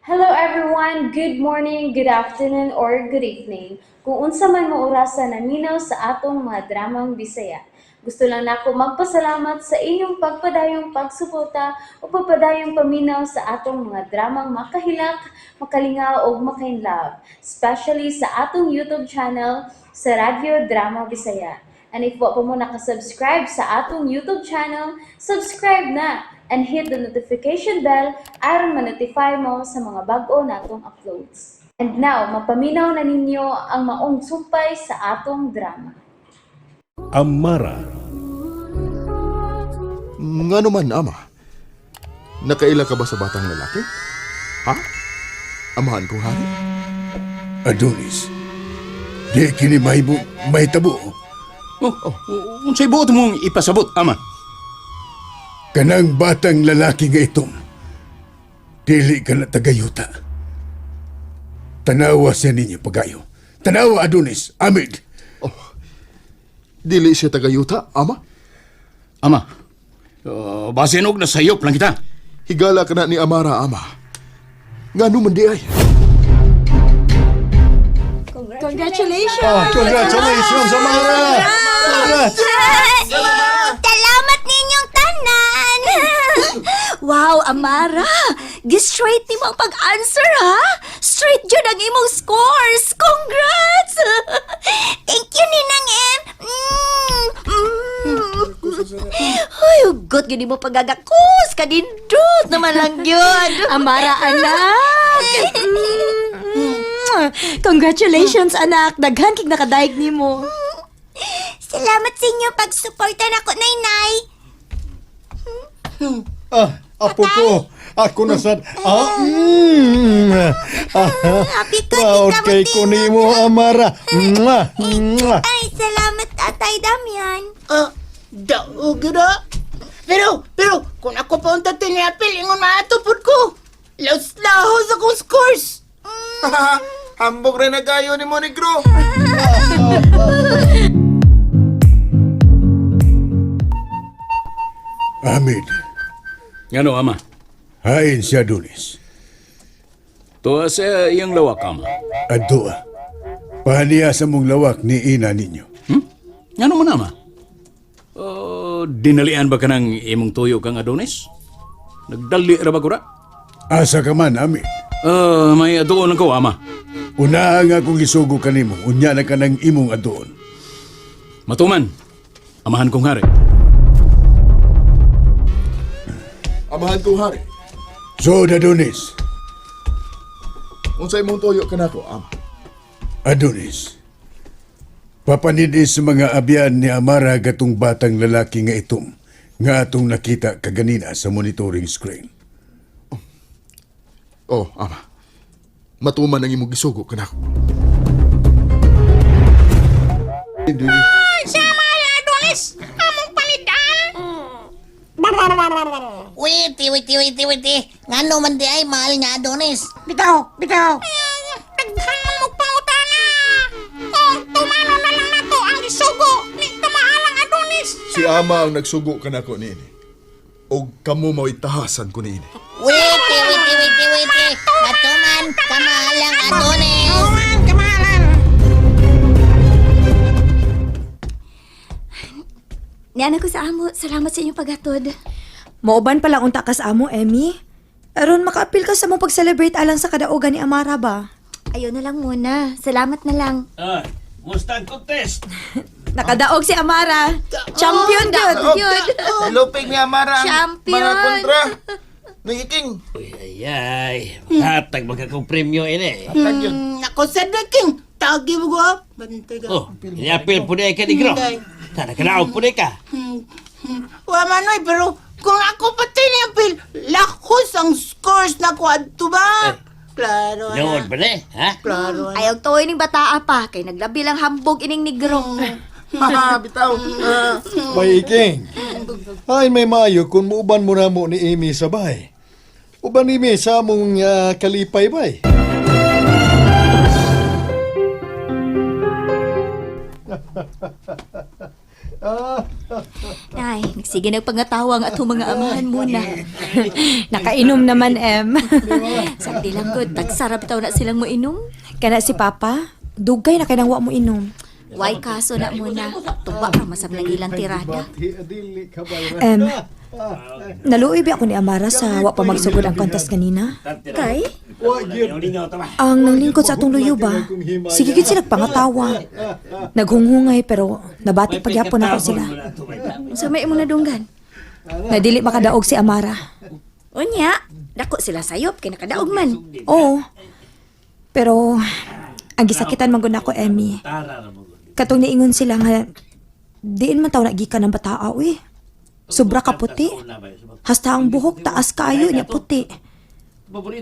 Hello everyone! Good morning, good afternoon, or good evening. Kung unsa man mo orasa naminaw sa atong mga dramang Bisaya. Gusto lang nako magpasalamat sa inyong pagpadayong pagsuporta o pagpadayong paminaw sa atong mga dramang makahilak, makalingaw ug makainlove, especially sa atong YouTube channel sa Radyo Drama Bisaya. And if wa pa mo nakasubscribe sa atong YouTube channel, subscribe na and hit the notification bell aron ma-notify mo sa mga bag-o natong uploads. And now, mapaminaw na ninyo ang maong sumpay sa atong drama. Amara. Ngano man, ama? Nakaila ka ba sa batang lalaki? Ha? Amahan kong hari? Adonis, di kini mahimo mahitabo. Oh, unsay buot mong ipasabot, ama? Kanang batang lalaki nga itom, dili ka na tagayuta. Tanawa siya ninyo pagayo. Tanawa, Adonis, Amid. Dili siya tagayuta, ama? Ama, basin og nasayop lang kita. Higala ka na ni Amara, ama. Ngano man di ay? Congratulations! Congratulations, Amara! Congrats! Salamat ninyong tanan! Wow, Amara! Gi-straight nimo ang pag-answer, ha? Straight jud ang imong scores! Congrats! Thank you, Ninang M! Ay, hugot gyud nimo pagagakos! Kanindot naman lang yun! Amara, anak! Congratulations, anak! Daghan kig nakadaig nimo. Salamat sa inyo pagsuporta nako, Nay-Nay! Ah, apo ko. Ako na sad. Ah, Ah, Happy ko, proud di ka kay ko nimo, Amara. Mwah, mwah. Ay, salamat, Tatay Damian. Ah, daog na. Pero, kung ako pa unta tiniapil, ingon maatupod ko. Laos-lahos akong scores. Hambog rin na kayo ni Monegro. Amid, Ngano, ama? hain si Adonis. Tuwa sa iyang lawak, ama. Adtoa, pahaniya sa mong lawak ni ina ninyo. Ngano man, ama? Dinalian ba ka ng imong tuyo kang Adonis? Nagdali ra ba ko ra? Asa ka man, Amid. May aduon ko, ama. Una nga akong isugo kanimo, unya na ka ng imong aduon. Matuman, amahan kong hari. Amahan kong hari. So, Adonis, Unsay imong tuyo kanako, ama? Adonis, papanidis sa mga abyan ni Amara gatong batang lalaki nga itom nga atong nakita kaganina sa monitoring screen. Oh, ama. Matuman ang imong gisugo kanako. Adonis, among palitan. Wait, wait, wait, wait. Ngano man di ay mahal nga Adonis. Bitaw, bitaw. Daghan man mo pangutana. Kung tumano na lang nato ang gisugo ni tamahalang Adonis. Si ama ang nagsugo kanako niini. Og kamo mao'y tahasan ko niini. Wait, wait, wait, wait. Matuman, kamahalang Adonis. Tuman, kamahalan. Niana ko sa amo, salamat sa inyong paghatod. Mauban pa lang unta ka sa amo, Emmy. Aron makaapil ka sa mong pag-celebrate alang sa kadaugan ni Amara ba? Ayaw na lang muna. Salamat na lang. Ah, musta ang contest? Nakadaog si Amara. Champion gyud. Yun. Lupig ni Amara ang Champion. mga kontra. Nangiking. Uy, ay, ay. Hatag magkakong premyo ini. Hatag yun. Ako sa King. Tagi mo ko. Bantay ka. Oh, iniapil po na ka ni Gro. Tara, kanaog po na ka. Wa manoy, pero kung ako pa tiniapil, lakos ang scores na ko adto ba? Klaro na. Noon ba na, ha? Klaro na. Ayaw tuoy ning bataa pa kay naglabi lang hambog ining negro. Haha, bitaw. Ah, May iking. Ay, may mayo kung muuban mo na mo ni Amy sa bahay. Uban ni Amy sa among kalipay bay. Ay, nagsige nagpangatawa ang atong mga amahan muna. Nakainom naman, Em. Sakdi lang gud, tagsarap taw na silang moinom. Kana si Papa, dugay na kay nang wa mo inom. Why kaso na muna? Tuba ra masab lang ilang tirada. Em, naluoy ba ako ni Amara sa wa pa magsugod ang contest kanina? Kay? Ang nanglingkod sa atong luyo ba? Sige gid sila pangatawa. Naghunghungay pero nabati pagyapon ako sila. Unsa may imo nadunggan? Nadili makadaog si Amara. Unya, dako sila sayop kay nakadaog man. Oo. Pero ang gisakitan man gud nako, Emmy. Katong niingon sila nga diin man taw nagikan ng bataa uy. Sobra ka puti. Hasta ang buhok taas kaayo niya puti.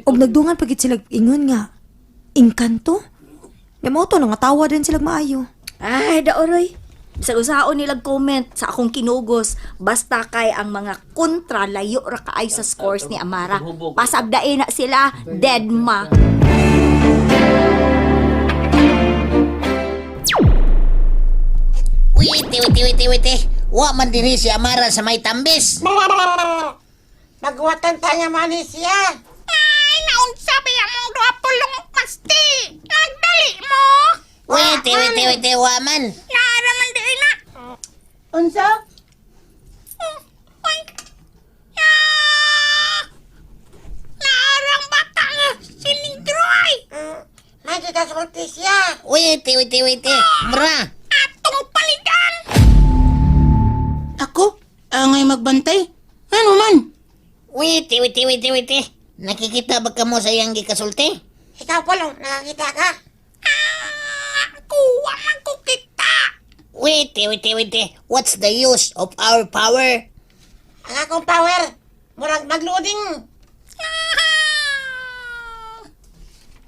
Og nagdungan pagit sila ingon nga engkanto. Nya mao to nangatawa din sila maayo. Ay, daoroy. Bisag usaon nilang comment sa akong kinugos, basta kay ang mga kontra layo ra kaay sa scores ni Amara. Pasagdae na sila, dead ma. Witi, witi, witi, witi. Wa man dinhi si Amara sa may tambis. Magwatan tanya man siya. Ay, naunsa ba yung duha pulong pasti? Nagdali mo? Witi, witi, witi, wa man. Naaraman di na. Unsa? Uy. Ah! Naarang bata nga sinindro ay. Magkikasulti siya. Witi, witi, witi. Bra. Atong palitan. Ako? Angay magbantay? Ano man? Witi, witi, witi, witi. Nakikita ba ka mo sa iyang gikasulti? Ikaw pulong, nakakita ka? Ah, kuha man ko kita. Witi, witi, witi. What's the use of our power? Ang akong power, murag magloading.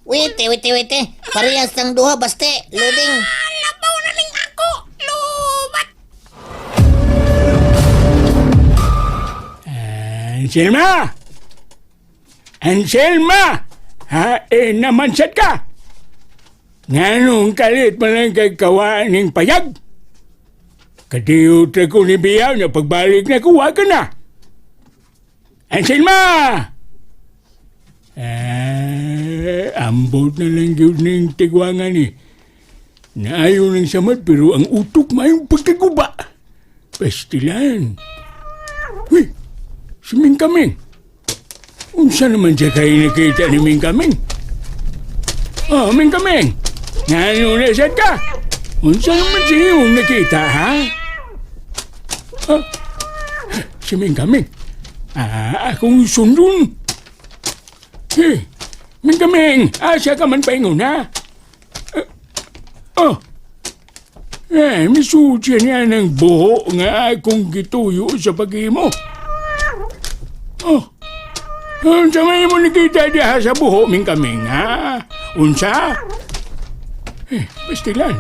Witi, witi, witi. Parehas ng duha, baste. Loading. Labaw na ning ako. Lubat. Anselma! Anselma! Ha, eh, naman sad ka! Nganong kalit man lang kay kawaan ning payag? Kadiyot ko ni Biyaw na pagbalik na kuha ka na. Anselma! Eh, ambot na lang yun ning tigwangan ni. Naayo ng samad pero ang utok mayong pagkaguba. Pastilan. Uy, si Ming Kaming. Unsa naman siya kayo nakita ni Ming Kaming? Oh, Ming Kaming. Ngano na siya ka? Unsa naman siya yung nakita, ha? Ah, si Ming Kaming. Ah, akong sundon. Eh, Ming Kaming, asa ka man paingon, ha? Ah, oh, eh, misuti niya ng buho nga akong gituyo sa pag-imo. Oh, unsa may mo nakita diha sa buho, Ming Kaming, ha? Unsa? Eh, pastilan.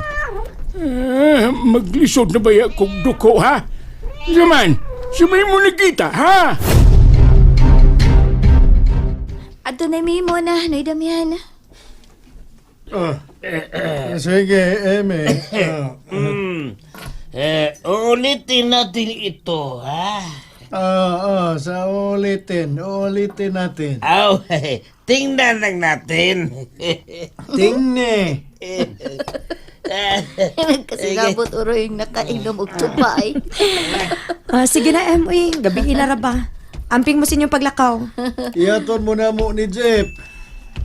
Eh, maglisod na ba ya kog duko, ha? Unsa man, sa may mo nakita, ha? Adto na mimo na, Noy Damian. Sige, Emmy. Ah, Eh, uulitin natin ito, ha? Ah, ah, sa ulitin, ulitin natin. Aw, tingnan lang natin. Tingne. Nagkasigabot uroy yung nakainom og tupa ay. Ah, sige na, Em, uy, gabi na ra ba? Amping mo sa inyong paglakaw. Iyaton mo na mo ni Jeff.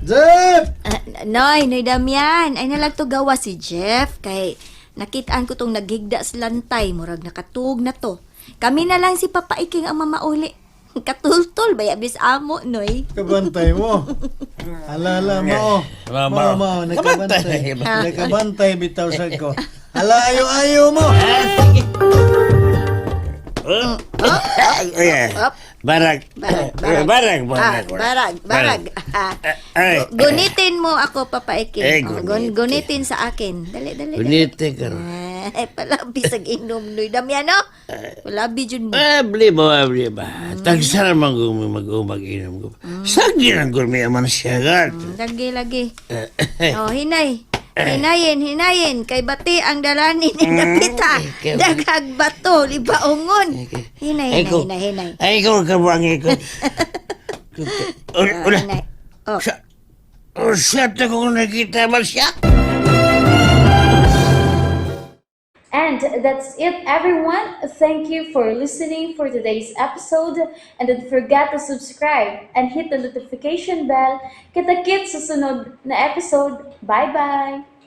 Jeff! Ah, Noy, Noy Damian, ay nalang to gawa si Jeff kay nakitaan ko tong naghigda sa lantay, murag nakatug na to. Kami na lang si Papa Iking ang mamauli. Katultol ba yabis amo, Noy? Kabantay mo. Alala mo. Mama. Mao, mao, nakabantay. Kabantay. Nakabantay bitaw sa ko. Ala, ayo-ayo mo. Ayan. Barag. Barag, barag. Barag, Ah, barag. barag, barag. Ah. Ay. Gunitin mo ako, Papa Iking. Eh, Oh, gunitin. gunitin sa akin. Dali, dali, dali. Gunitin ka ron. Eh, palabi sa inom, Noy Damian, no? Palabi dyan mo. Abli ba, abli ba. Tagsara man gumi mag-umag inom ko. Sagi lang gumi man siya gat. Lagi, lagi. Oh, hinay. Hinayin, hinayin. Kay bati ang dalanin ni Dapita. Daghag bato, libaongon. Hinay, hinay, hinay, hinay. Ay, ko kabuang ko. Oh, Ula, hinay. Oh. Sa, sa kung nakita man siya. And that's it, everyone. Thank you for listening for today's episode. And don't forget to subscribe and hit the notification bell. Kita-kits sa sunod na episode. Bye-bye!